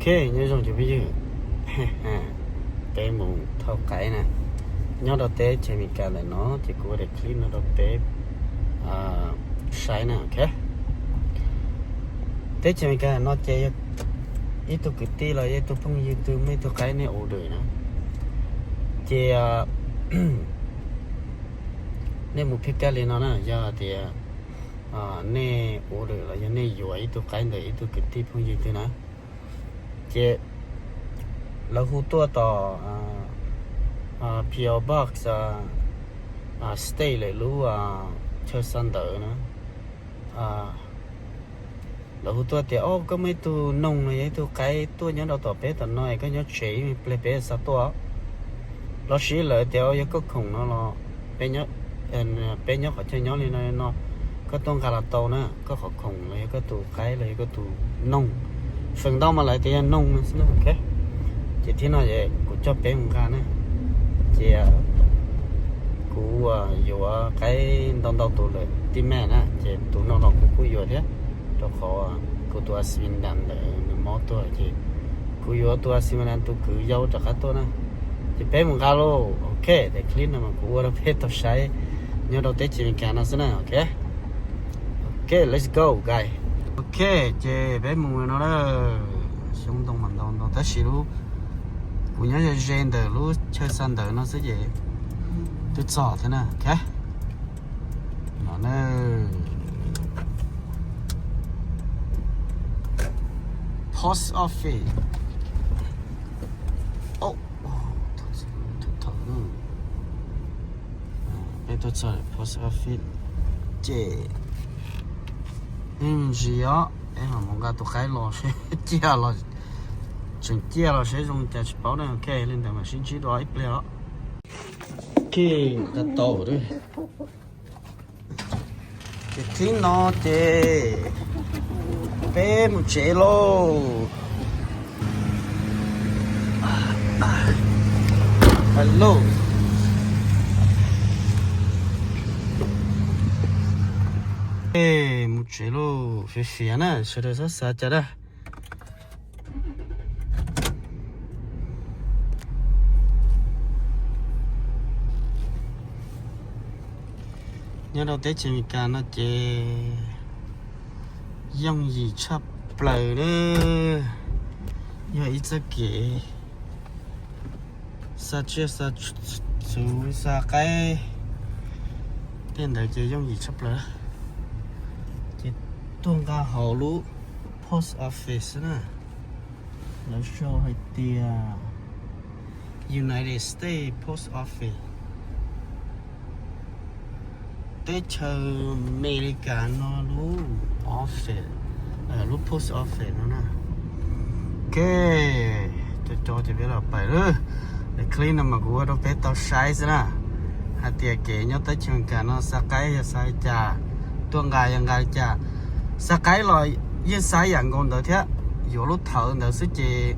Ok, nyob zoo cov phooj ywg, peb mus thauj qaib na. Nyob rau teb chaws Amelikas ntawm no ces kuv ua daim clip no rau peb saib na, ok. Teb chaws Amelikas no ces yog ib tug kwv tij los yog ib tug phooj ywg twg muaj ib tug qaib nej order na, ces nej mus pick up li no na, yog tias nej order los yog nej yuav ib tug qaib ntawm ib tug kwv tij phooj ywg twg na, ces lawv hu tuaj tom P O Box State lawm lub chaw xa ntawv na. Lawv hu tuaj tias, o, koj muaj ib tug noog no yog ib tug qaib tuaj nyob rau tom peb tom no, koj nyob tsev ib pliag peb xa tuaj. Los sis lawv tias, o, yog koj khoom no los peb nyob qhov chaw nyob li no no, koj tuaj nqa los tau na, koj qhov khoom los yog koj tus qaib los yog koj tus noog. Feem ntau mas lawv tias yog noog no xwb na, ok. Ces thib no es kuv coj peb mus nqa na, ces kuv yuav qaib ntau ntau tus lawm tib me na, ces tus no los kuv kuj yuav thiab, rau qhov kuv tus Asmyra ntawd nws mob tuaj ces kuv yuav tus Asmyra tus kwv yau rov qab tuaj na. Ces peb mus nqa lauj, ok, daim clip no mas kuv ua rau peb tau saib nyob rau teb chaws Amelikas no xwb na, ok. Ok, let's go guys. Ok, ces peb mus no na, xyoob ntoo mas ntau ntau tab sis lub, kuv nyob ze ze ntawm lub chaw xa ntawv no xwb ces twb txog thiab na, ok. No na, post office. Peb tuaj txog post office ces yeej ntsis os, peb mam mus nqa tus qaib los seb ciaj los, tseem ciaj los seb zoo cas tsis paub na, ok, li ntawd mam sib ntsib dua ib pliag os. Ok, nqa tau. Ces thib no ces peb mus tsev lauj. Hello. Mus tsev lauj, fiav fiav na, sawv daws txhob xav cas dab. Nyob rau teb chaws Amelikas no ces yooj yim tshaj plaws na, yog ib txoj kev xa tsiaj xa txhuv xa qaib tej ntawd ces yooj yim tshaj plaws. Ces tuaj nqa hauv lub post office na, lawv sau hais tias United States Post Office, teb chaws Amelikas no lub office, lub post office no na. Ok, cov cov ces peb los pais lawm. Daim clip no mas kuv ua rau peb tau saib xwb na, hais tias kev nyob teb chaws Amelikas no xa qaib yog xa li cas, tuaj nqa yog nqa li cas. Xa qaib los yeej xa ib yam nkaus ntawd thiab, yuav lub thawv ntawd xwb ces,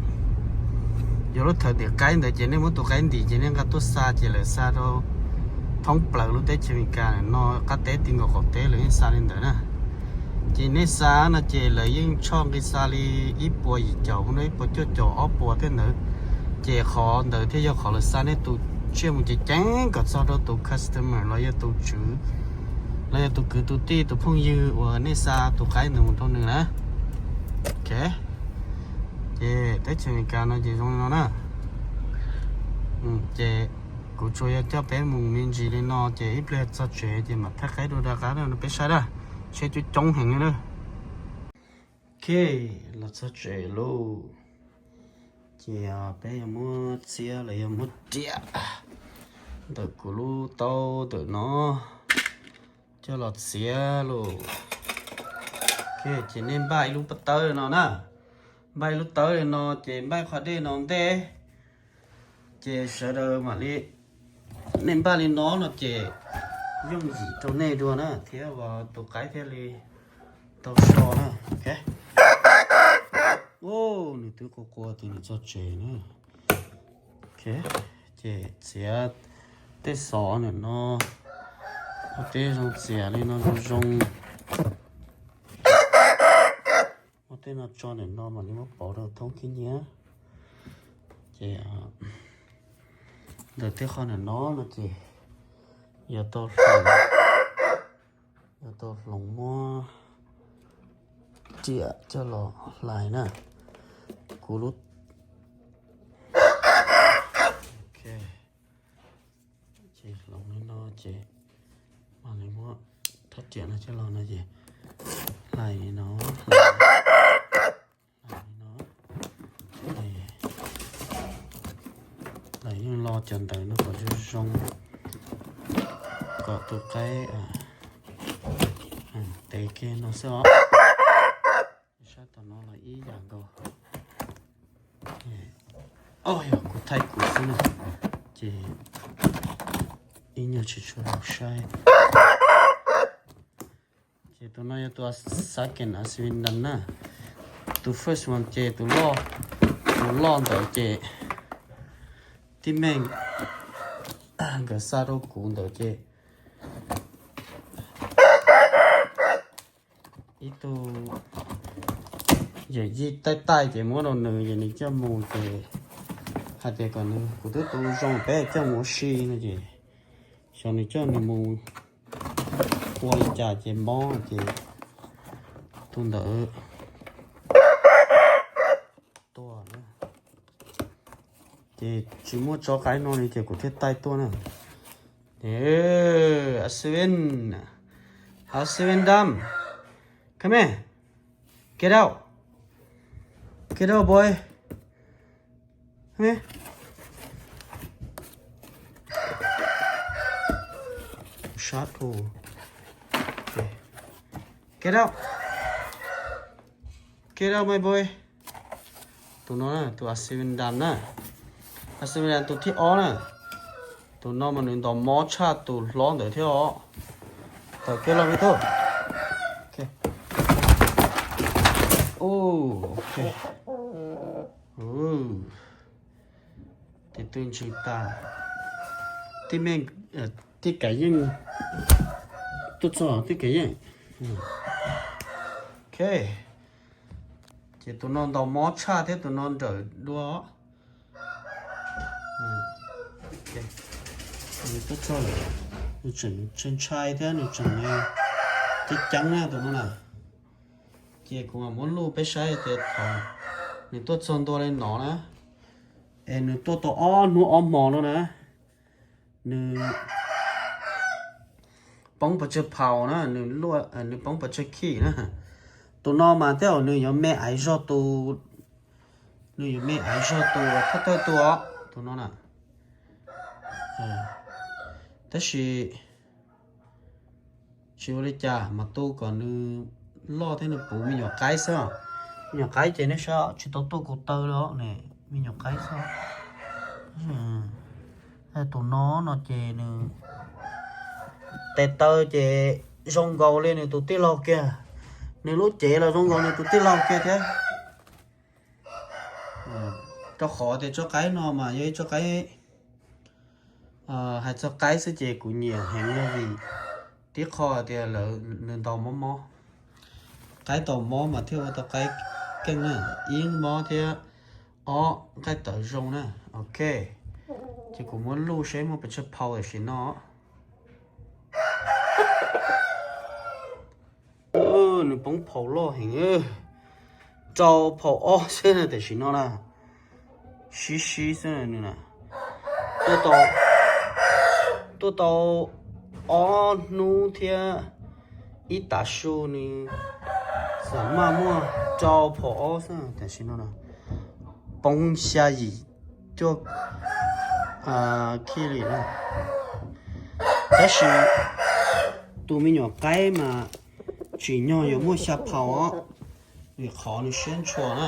yuav lub thawv tim qaib ntawd ces nej muab tus qaib ntim ces nej nqa tuaj xa ces lawv xa rau thoob plaws lub teb chaws Amelikas no, qab teb ti nkaus qaum teb lawv yeej xa li ntawd na. Ces nej xa no ces lawv yeej tshoj nqi xa li ib puas yim caum mus rau ib puas cuaj caum ob puas tej ntawd. Ces qhov ntawd thiaj yog qhov lawv xa nej tus tsiaj mus ceev ceev kom txog rau tus customer los yog tus tswv, los yog tus kwv tus tij tus phooj ywg uas nej xa tus qaib ntawd mus rau nws na. Ok, ces teb chaws Amelikas no ces zoo li no na. Ces kuv tsuas yog coj peb mus me ntsis li no ces ib pliag txog tsev ces mam thaij qaib dua rov qab rau peb saib na. Tsheb coob coob heev li na. Ok, los txog tsev lauj. Ces peb yuav muab txiab los yog muab riam ntawm kuv lub taub ntawm no coj los txiav lauj. Ok, ces nej npaj ib lub pob tawb li no na. Npaj ib lub tawb li no ces npaj qhov dej no ntej. Ces sawv daws mam li, nej npaj li no no ces yooj yim rau nej dua na thiab tus qaib thiaj li tau so na. Ok, nws twb qua qua tias nws txog tsev na. Ok, ces txiav tej xov ntawm no, ua tej zoo txiav li no zoo zoo. Ua Peb no tso ntawm no mam li muab pauv rau thoob khib nyiab. Ces ntawm tej qhov ntawm no no ces yuav tau hloov, yuav tau hloov muab riam coj los hlais na. Kuv lub, ces hloov li no ces mam li muab thaj riam no coj los no ces hlais li no, hlais li no, hlais yeej lo cov ntawd no kom zoo zoo, kom tus qaib tev kiag no xwb os. Sab tom no los ib yam nkaus. Yog kuv thaij kuv xwb na, ces ib nyuag tsis tshua zoo saib. Ces tus no yog tus second Australian na. Tus first one ces tus loj, tus loj ntawd ces tib neeg nkawd xa rau kuv ntawd ces ib tug yawm yij taij taij ces muab rau nws ces nws coj mus ces hais tias kom nws, kuv twb tu zoo peb coj mus ua si no ces xyov nws coj nws mus ua li cas ces mob ces tus ntawd tuaj na. Ces tsis muaj tsob qaib no li ces kuv thiaj taij tuaj na. Australian, Australian dam, come here, get out, get out boy. Sab dhau. Get out, get out my boy. Tus no na, tus Australian dam na, Australian dam tus thib ob na. Tus no mas nws ntaus mob tshaj tus hlob ntawd thiab os. Tawm kiag los me tub. Tes twb ntsws tas. Tij me, tij kav yeej tuaj txog tij kav yeej. Ok, ces tus no ntaus mob tshaj thiab tus no nrawm dua. Nws tuaj txog lawm, nws tseem ntshai ntshai thiab nws tseem ceeb ceeb na tus no na. Ces kuv mam muab luj peb saib tias thaum nws tuaj txog ntua li no na, es nws tuaj tau ob hnub ob hmo no na, nws poob pes tsawg phaus na, nws poob pes tsawg khij na. Tus no mas tej zaum nws yuav me aiv zog tus, nws yuav me aiv zog tus thawj thawj tus os, tus no na. Tab sis tsis ua li cas mas tu kom nws loj thiab nws puv me nyuam qaib xwb. Me nyuam qaib ces nej saib tsis tau tuaj kuv taw li os, me nyuam qaib xwb. Tus no no ces nws tes taw ces zoo nkaus li nws tus tij laug kiag, nws lub cev los zoo nkaus nws tus tij laug kiag thiab. Rau qhov tias tsob qaib no mas yog ib tsob qaib, hais txog qaib xwb ces kuv nyiam heev yog vim tib qho tias lawv, nws ntaus mob mob. Qaib ntaus mob mas thiaj ua tau qaib keej na, ib mob thiab ob nqaij tawv zoo na. Ok, ces kuv muab luj saib muaj pes tsawg phaus tam sim no. Nws poob phaus loj heev, rau phaus ob xwb na tam sim no na. Sib sib xwb nws na. Tuaj tau ob hnub thiab ib tav su nws xam maj muaj rau phaus ob xwb tam sim no na. Poob xya yim cuaj khij li na. Tab sis tus me nyuam qaib mas tsim nyog yuav muaj xya phaus os, vim qhov nws siab ntshua na.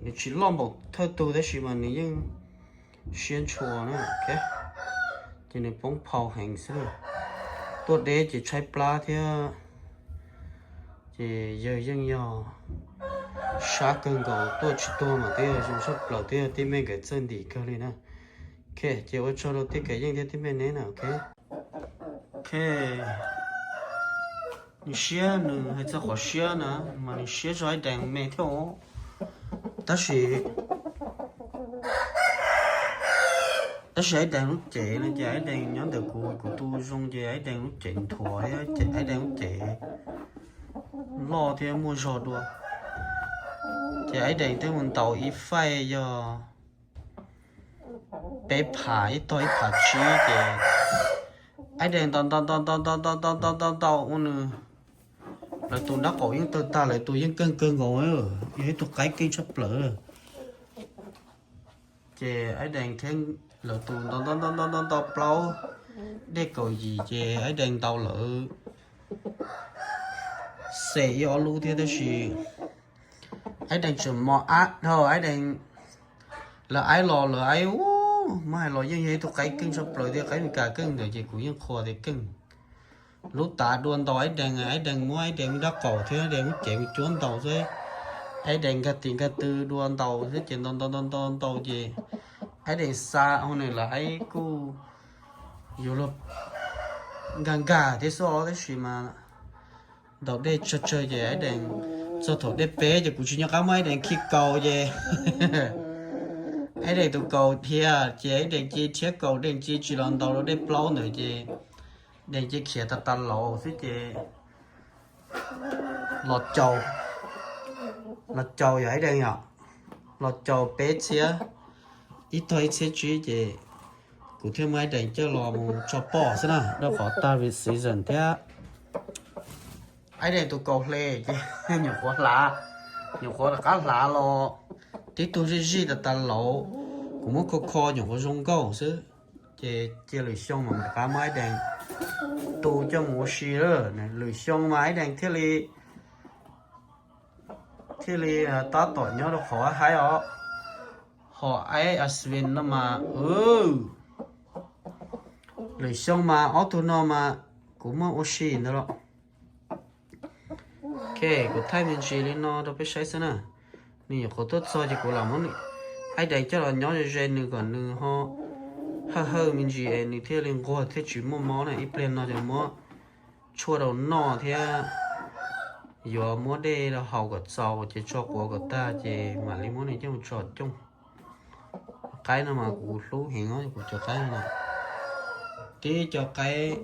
Nws tsis loj npaum thawj tug tab sis mas nws yeej siab ntshua na. Ces nws poob phaus heev xwb, tuaj deb ces tshaib plab thiab. Ces yawg yeej yog sab kawg nkaus, tuaj tsis tuag mas twb yog zoo sab plaws, twb yog tij me nkawd txawj ntim kawg li na. Ok, ces ua tsaug rau tij Kav Yeej thiab tij me neb na. Ok, ok. Nws siab, nws hais txog qhov siab na, mas nws siab zog Aib Dees me thiab os. Tab sis, tab sis Aib Dees lub cev no ces Aib Dees nyob ntawm kuv, kuv tu zoo ces Aib Dees lub cev nthuav thiab ces Aib Dees lub cev loj thiab muaj zog dua. Ces Aib Dees twb mus ntaus ib faij yog peb phav ib tog ib phav tsib ces Aib Dees ntaus ntaus ntaus ntaus ntaus ntaus ntaus ntaus ua nws, lawv tus nrab qaum yeej tawg tag, lawv tus yeej keej kawg nkaus, yog ib tug qaib keej tshaj plaws. Ces Aib Dees thiab lawv tus ntaus ntaus ntaus ntaus ntaus ntaus plaub dej kaum yim ces Aib Dees ntaus lawv xes ib ob lub thiab tab sis Aib Dees tseem mos ab dhau Aib Dees, lawv aib los lawv aib ub, muab hais los yeej yog ib tug qaib keej tshaj plaws thiab qaib Meskas keej ntawd ces kuv yeej qhuas tias keej. Lub tav dua ntaus Aib Dees, Aib Dees muab Aib Dees lub nrab qaum thiab Aib Dees lub cev mus cuab ntaus xwb. Aib Dees nkag tis nkag tw dua ntaus xwb ces ntaus ntaus ntaus ntaus ntaus ces Aib Dees xa hauv nws lawv aib kuj yuav luag nkag nkag thiab xwb os tab sis mas ntaus dej tsawg tsawg ces Aib Dees txog thaum dej peb ces kuv tsis nco qab muab Aib Dees khi kaus ces Aib Dees tus kaus dhia ces Aib Dees cia li rhiab kaus, Dees cia li tsis los ntaus rau dej plaub ntawd ces Dees cia li khiav tas tas laus xwb ces los caus, los caus yog Aib Dees yom, los caus peb txhiab, ib tog ib txhiab tsib ces kuv thiaj muab Aib Dees coj los mus tso poj xwb na, rau qhov tag reseason thiab. Aib Dees tus kaus hle ces nyuam qhuav hlav, nyuam qhuav rov qab hlav los tib tug zij zij tas tas laus, kuv muab kho kho nyuam qhuav zoo nkauj xwb. Ces cia lwm xyoo mas rov qab muab Aib Dees tu coj mus ua si lawm, lwm xyoo mas Aib Dees thiaj li thiaj li tab tom nyob rau qhov haib os. Ho aib Aspen no mas, lwm xyoo mas ob tug no mas kuv muab ua si ntawd los. Ok, kuv thaij me ntsis li no rau peb saib xwb na. Nws nyuam qhuav tuaj txog ces kuv lam muab Aib Dees coj los nyob ze ze nws kom nws ho hawj hawj me ntsis es nws thiaj li nquag thiaj tsis muaj mob na. Ib pliag no ces muab tshuaj rau noj thiab yuav muab dej rau haus kom txaus ces tso quav kom tag ces mam li muab nws coj mus tso cooj. Qaib no mas kuv hlub heev os, kuv cov qaib no mas tib co qaib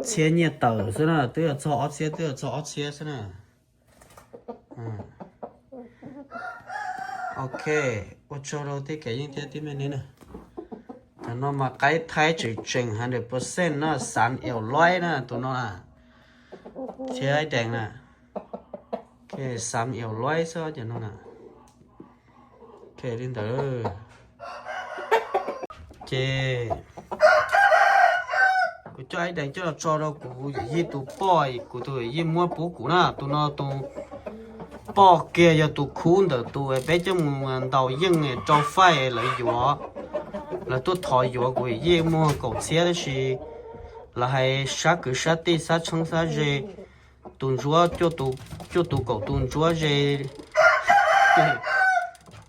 txhiab nyiaj tawm xwb na, twb yuav txog ob txhiab, twb yuav txog ob txhiab xwb na. Ok, ua tsaug rau tib kev yeej thiab tib me neeg na. Cov no mas qaib thaib tseem tseem hundred percent no, xav eus loib na tus no na. Thiab Aib Dees na. Ok, xav eus loib xwb cov no na. Ok, li ntawd. Ces kuv coj Aib Dees coj los tso rau kuv yawm yij tus poj, kuv tus yawm yij muab pub kuv na. Tus no tus poj kiag yog tus khub ntawm tus peb coj mus ntaus yeej rau faij lawv yuav, lawv tuaj thov yuav kuv yawm yij muag kaum txhiab tab sis lawv hais sab kwv sab tij sab tshoob sab ze, tus ntsuab cuaj tus kaum tus ntsuab ze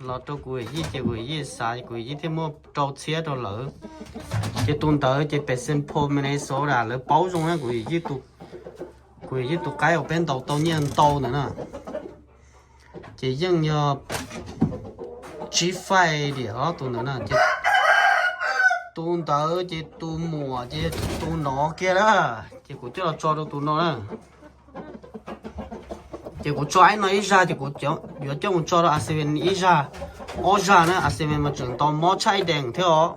los rau kuv yawm yij ces kuv yawm yij xav kuv yawm yij thiaj muaj rau txhiab rau lawv. Ces tus ntawd ces pem Saint Paul Minnesota lawv paub zoo na, kuv yawm yij tus, kuv yawm yij tus qaib uas peb ntaus tau nyiaj ntau ntawd na. Ces yeej yog tsib faij diam os tus ntawd na. Ces tus ntawd ces tus muam ces tus no kiag na, ces kuv coj los tso rau tus no na. Ces kuv tso aib no ib zag ces kuv yuav coj mus tso rau Aspen ib zag, ob zag na, Aspen mas tseem ntaus mob tshaj Aib Dees thiab os.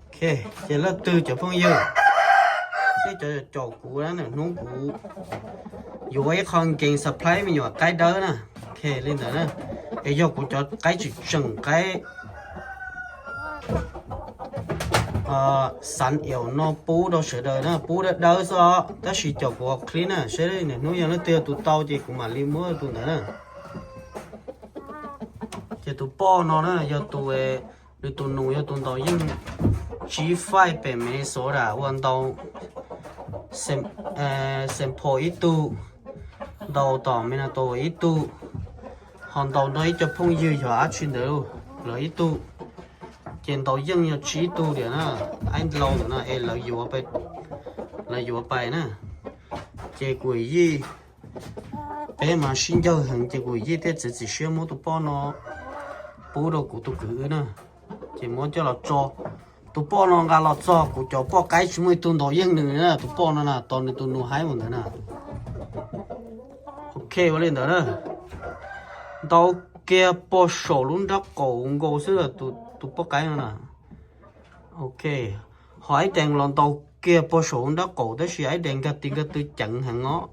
Ok, ces leej twg cov phooj ywg, nej cov caum kuv na, hnub kuv yuav ua ib qho nkees supply me nyuam qaib dawb na. Ok, li ntawd na, es yog kuv cov qaib tseem tseem qaib xav eus no pub rau sawv daws na, pub dawb dawb xwb os, tab sis caum kuv clip na, saib hnub yog leej twg yog tus tau ces kuv mam li muab tus ntawd na. Ces tus poj no na yog tus, nws tus nus yog tus ntaus yeej tsib faij pem Minnesota uas ntaus Saint Paul ib tug, ntaus tom Minnesota ib tug, ho ntaus nrog ib co phooj ywg yog dab tsi ntawd lawv ib tug. Ces ntaus yeej yog tsib tug diam na, aib lau ntawm no es lawv yuav pem Lawv yuav pais na, ces kuv yij, peb mas sib ncawg heev ces kuv yij thiaj txiav txim siab muab tus poj no pub rau kuv tus kwv na. Ces muab coj los tso. Tus poj no nqa los txog kuv cov poj qaib tsis muaj ib tug ntaus yeej nws na, tus poj no na, tos nws tus nus haib mus ntawd na. Ok, ua li ntawd na. Ntaus kiag puag saum lub nrab qaum nkaus xwb, tus poj qaib no na. Ok, ho ib dees los ntaus kiag puag saum lub nrab qaum, tab sis ib dees nkag tis nkag tw ceev heev os.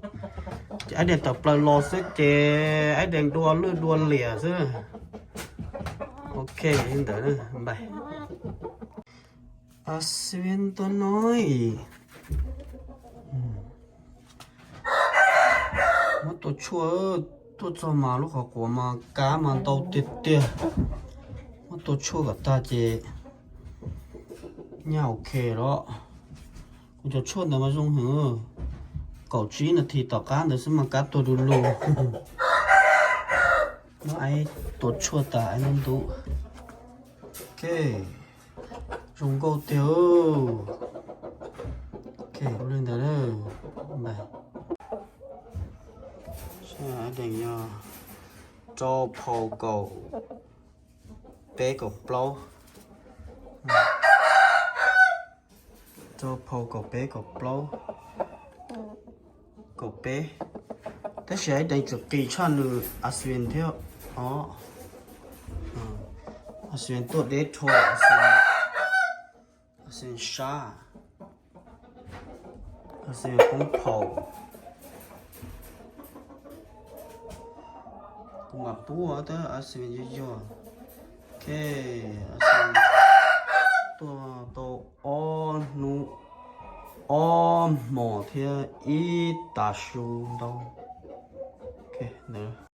Ces ib dees tawm plaws los xwb ces ib dees dua lwj dua liam xwb. Ok, li ntawd npais. Asiento no. Muab tua tshuaj, tuaj txog mas lub qhov quav mas kab mas ntau tiag tiag. Muab tua tshuaj kom tag ces nyaj ok los. Kuv cov tshuaj ntawd mas zoo heev, kaum tsib nas this tom qab ntawd xwb mas kab tuag du lug. Muab aib tua tshuaj tas aib ntub ntub. Ok, zoo nkauj tiag. Ok, ua li ntawd na. Dees yog rau phau kaum peb kaum plaub, rau phau kaum peb kaum plaub, kaum peb. Tab sis ib dees tseem qis tshaj nws Asian thiab os. Asian tuaj deb rho, Asian sab, Asian poob phau. Kuv mam pub tab Asian yog yog. Ok, Asian tuaj tau ob hnub ob hmos thiab ib tag su ntau. Ok, ntawd.